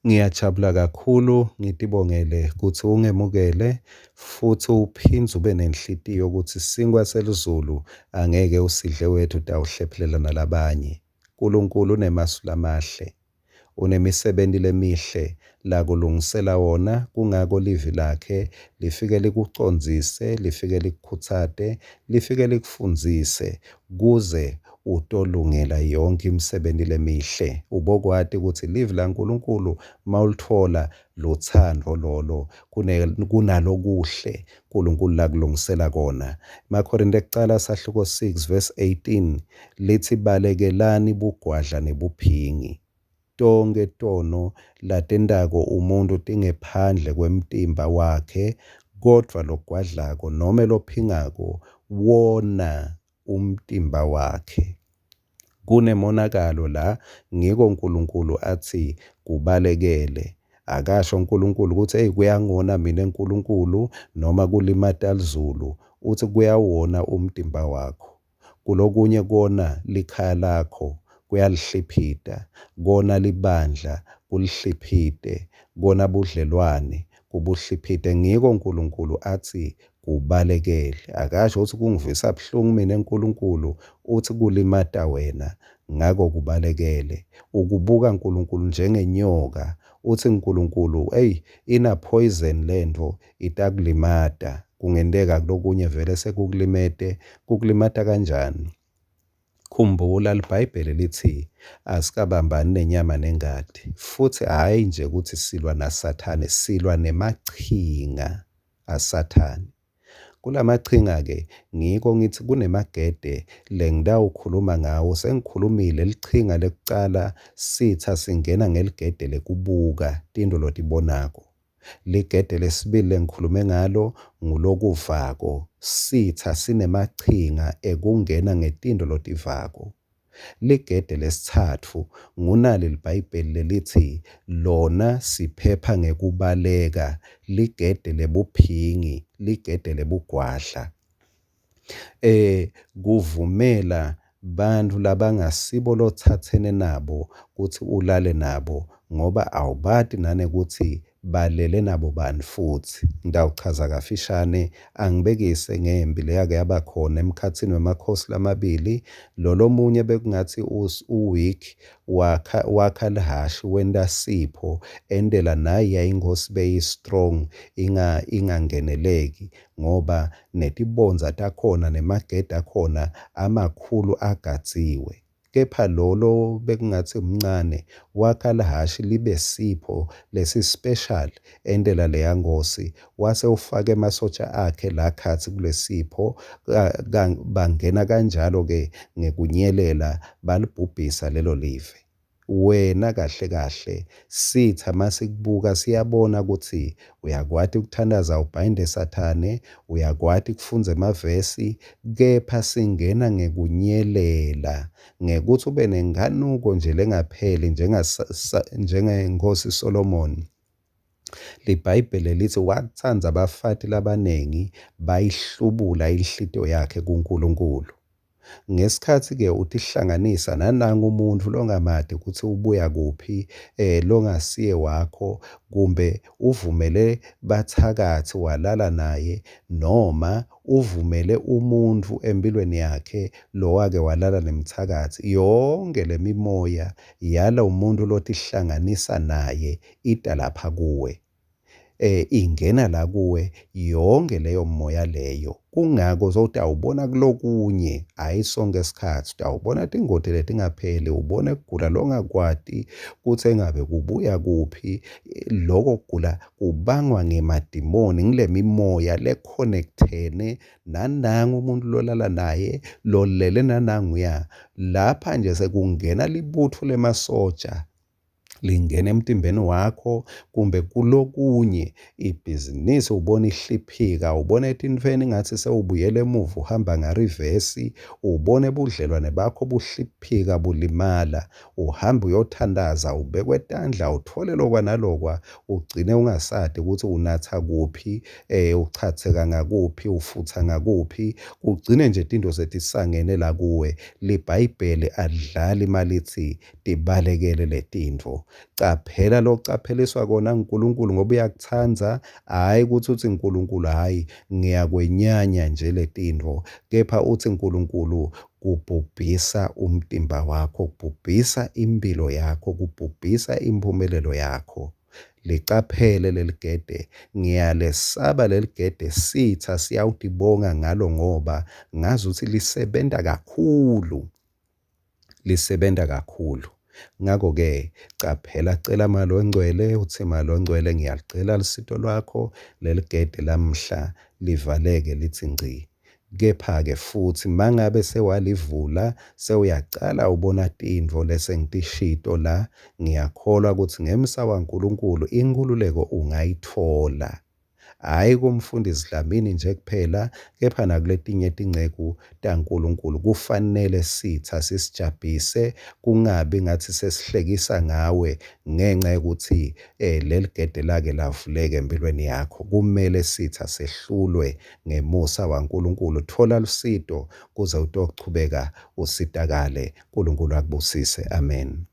Ngiyajabula kakhulu ngitibongele kutsi ungemukele futsi uphindze ube nenhlitiyo kutsi sinkhwa selizulu angeke usidle wedvwa utawuhlephulela nalabanye. Nkulunkulu unemasu lamahle, unemisebenti lemihle lakulungisela wona, kungako livi lakhe lifike likucondzise, lifike likukhutsate, lifike likufundzise kuze utolungela yonkhe imisebenti lemihle. Ubokwati kutsi livi laNkulunkulu mawulitfola lutsandvo lolo kunalokuhle Nkulunkulu lakulungisela kona. Emakhorinte ekucala sahluko 6 verse 18 litsi balekelani bugwadla nebuphingi. Tonkhe tono latentako umuntfu tingephandle kwemtimba wakhe, kodvwa logwadlako nome lophingako wona umtimba wakhe. Kunemonakalo la, ngiko Nkulunkulu atsi kubalekele. Akasho Nkulunkulu kutsi eyi kuyangona mina Nkulunkulu noma kulimata lizulu, utsi kuyawona umtimba wakho. Kulokunye kona likhaya lakho kuyalihliphita, kona libandla kulihliphite, kona budlelwane kubuhliphite. Ngiko Nkulunkulu atsi kubalekele. Akasho kutsi kungivisa buhlungu mina Nkulunkulu, utsi kulimata wena, ngako kubalekele. Ukubuka Nkulunkulu njengenyoka, utsi Nkulunkulu eyi ina poison lento itakulimata. Kungenteka kulokunye vele sekukulimete, kukulimata kanjani? Khumbula liBhayibheli litsi asikabambani nenyama nengati, futsi hhayi nje kutsi silwa naSathane, silwa nemachinga aSathane. Kulamachinga-ke ngiko ngitsi kunemagede lengitawukhuluma ngawo. Sengikhulumile lichinga lekucala sitsa singena ngeligede lekubuka tintfo lotibonako. Ligede lesibili lengikhulume ngalo ngulokuvako. Sitsa sinemachinga ekungena ngetintfo lotivako. Ligede lesitsatfu ngunali liBhayibheli lelitsi lona siphepha ngekubaleka, ligede lebuphingi, ligede lebugwadla. Kuvumela bantfu labangasibo lotsatsene nabo kutsi ulale nabo ngoba awubati nanekutsi balele nabo bani futsi. Ngitawuchaza kafishane angibekise ngempi leyake yaba khona emkhatsini wemakhosi lamabili. Lo lomunye bekungatsi u-weak wakha, wakha lihhashi wenta sipho entela nayiya inkhosi beyi-strong ingangeneleki ngoba netibondza takhona nemagede akhona amakhulu agadziwe. Kepha lolo bekungatsi mncane wakha lihhashi libe sipho lesi-special entela leya nkhosi wase ufaka emasotja akhe la khatsi kulesipho bangena kanjalo-ke ngekunyelela balibhubhisa lelo live. Wena kahle kahle sitha masikubuka siyabona ukuthi uyakwati ukuthandaza ubhayinde sathane, uyakwati kufundza emavesi, kepha singena ngekunyelela ngekuthi ube nenkanuko nje lengapheli njengeNkhosi Solomoni. LiBhayibheli lithi watsandza abafati labaningi bayihlubula inhlitiyo yakhe kuNkulunkulu. Ngesikhatsi-ke utihlanganisa nanangu umuntfu longamati kutsi ubuya kuphi, longasiye wakho, kumbe uvumele bathakatsi walala naye, noma uvumele umuntfu empilweni yakhe lowake walala nemthakatsi, yonke lemimoya yalo muntu lotihlanganisa naye ita lapha kuwe. Ingena la kuwe yonke leyo moya leyo. Kungako sewutawubona kulokunye, hhayi sonke sikhatsi, utawubona tingoti letingapheli, ubone kugula longakwati kutsi engabe kubuya kuphi. Loko kugula kubangwa ngemadimoni, ngile mimoya lekhonekthene nanangu umuntu lolala naye, lolele nananguya. Lapha nje sekungena libutfo lemasoja lingena emtimbeni wakho kumbe kulokunye ibhizinisi ubona ihliphika ubona etintfweni ngathi sewubuyele emuva uhamba ngarivesi ubone budlelwane bakho buhliphika bulimala uhambe uyothandaza ubekwe tandla uthole lokwa nalokwa ugcine ungasati ukuthi unatha kuphi uchatheka ngakuphi ufutha ngakuphi ugcine nje tintfo setisangene la kuwe. Libhayibheli alidlali malithi tibalekele letintfo. Caphela locapheliswa kona nguNkulunkulu ngoba uyakutsandza, hhayi kutsi utsi Nkulunkulu hhayi ngiyakwenyanya nje letintfo, kepha utsi Nkulunkulu kubhubhisa umtimba wakho, kubhubhisa imphilo yakho, kubhubhisa imphumelelo yakho. Licaphele leligede, ngiyalesaba leligede, sitsa siyawutibonga ngalo ngoba ngazuthi lisebenta kakhulu lisebenta kakhulu. Ngako-ke caphela, cela Moya Longcwele, utsi Moya Longcwele ngiyalicela lusito lwakho, leligede lamuhla livaleke litsi ngci. Kepha-ke futsi mangabe sewalivula sewuyacala ubona tintfo lesengitishito la, ngiyakholwa kutsi ngemsa waNkulunkulu inkhululeko ungayitfola. Hhayi kuMfundisi Dlamini nje kuphela, kepha nakuletinye tinceku taNkulunkulu. Kufanele sitsa sisijabhise, kungabi ngathi sesihlekisa ngawe ngenca yekutsi leligede lake lavuleka empilweni yakho. Kumele sitsa sehlulwe ngemusa waNkulunkulu. Tfola lusito kuze utochubeka usitakale. Nkulunkulu akubusise. Amen.